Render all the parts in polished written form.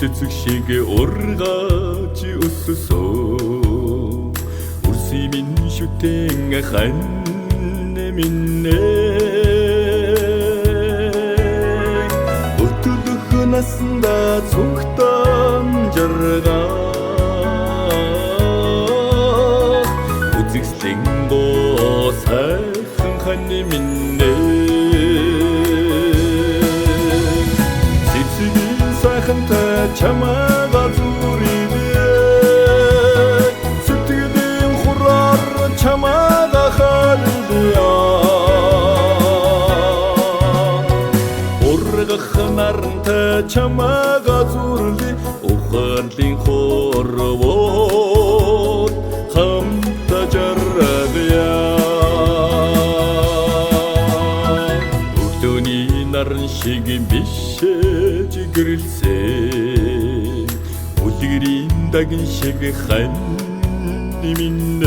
Цэцэг шиг ургаж өссөн үрсийн минь шүтэн хан минь өтөлөх насанда цугтан жаргах үзэгслэн гоо сайхан хан минь чамайга зүрийдээ сэтгэлийн хураар чамайга харъя ургах нарантай чамайга зүрлээ ухаарлын хорвоод хамт жаргая өглөөний наран шиг бишэж гэрэлсэн үлгэрийн дагин шиг хан минь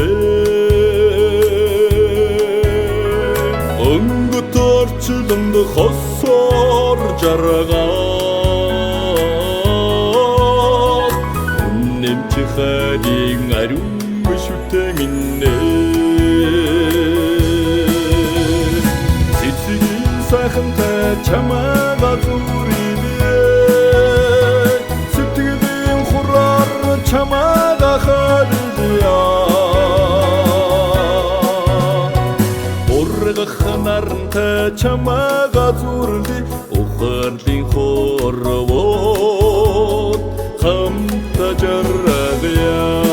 өнгөт орчлонд хосоор жаргах үнэмч харин ариун шүтэн минь цэцгийн сайхантай чамайга зүрийдээ сэтгэлийн хураар чамайга харъя ургах нарантай чамайга зүрлээ ухаарлын хорвоод хамт жаргая.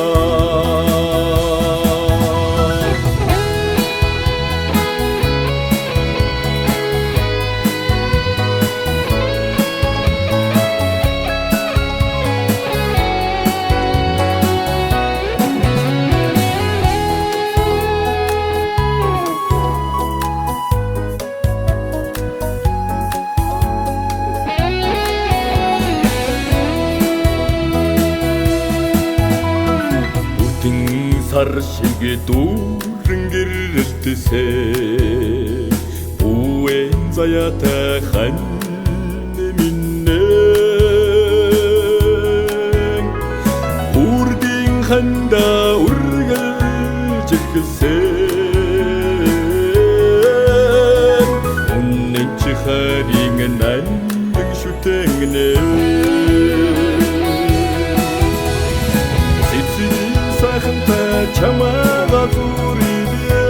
Сар шиг дүүрэн гэрэлтсэн бүэн заяатай хан минь үрдийн ханда үргэлж эхэлсэн үнэн чи харин нандин шүтэнгнэ чамайга зүрийдээ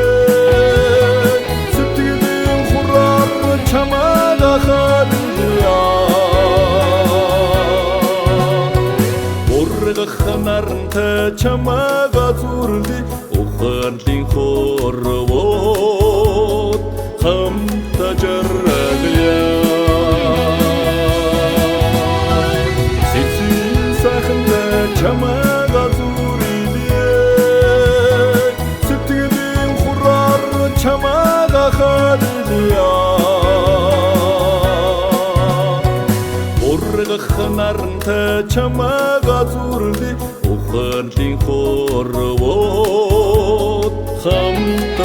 сэтгэлийн хураар чамайга харъя ургах нарантай чамайга зүрлээ ухаарлын хорвоод хамт жаргая цэцгийн сайхантай чамайга чамайга харъя ургах нарантай чамайга зүрлээ ухаарлын хорвоод хамт